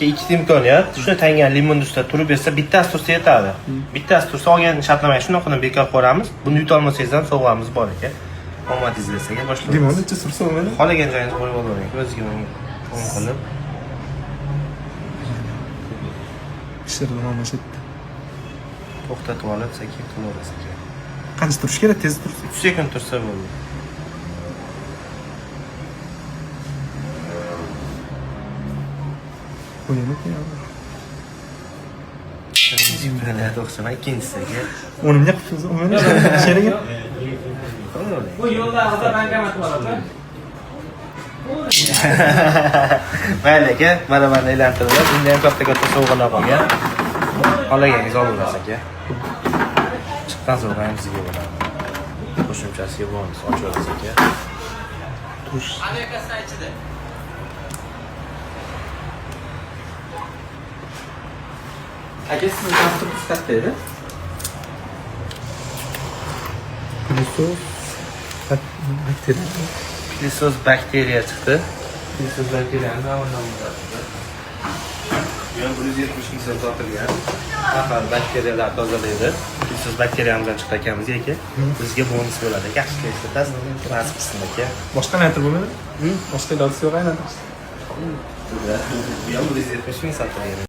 Ikkita imkoniyat. Shuni tangan limon ustida turib bersa, bittasi tursa yetadi. Bittasi tursa olgan shartnomani shunaqadan bekor qo'yamiz. Buni yuta olmasangiz ham sovg'amiz bor ekan. Omadingiz bersa aka, boshlaymiz. Limonni ichi sursa bo'lmaydi. Xohlagan joyingizni qo'yib olavering. O'ziga o'ng qilib. Pishirdim mana shu yerda. To'xtatib olib, sekin qilaverasiz aka. Qancha turish kerak? Tez tursin. 3 sekund tursa bo'ldi. Qo'yaymi keyin? Chempionat o'xshaman ikkinchisi aka. O'nimga qilib bo'lmaydi. Sherigi. Bu yo'lda hozir bankomat bor aka. Mayli aka, mana mana aylantirib, bunda ham katta-katta sovg'alar qolgan. Xohlaganingizni olaverasiz aka. Chiqqan sovg'a ham sizga bo'ladi. Qo'shimchasiga bonus ochaverasiz aka. Turish. Aviakassa ichida. Aka, sizni pasportingiz qayerda edi? Plyusos bakteriya. Pilisoz bakteriya chiqdi. Pilisoz bakteriyani zamondan Bu ham 170 ming so'm sotilgan. Har bakteriyalar tozalaydi. Pilisoz bakteriyamizdan chiqdi akamizga aka. Bizga bonus bo'ladi. Yaxshi ishlatasiz. Nasib qilsin aka. Boshqa aylantirib bo'lmaydi? Boshqa ilojisi yo'q aylantirish. Bu ham 170 ming sotilgan.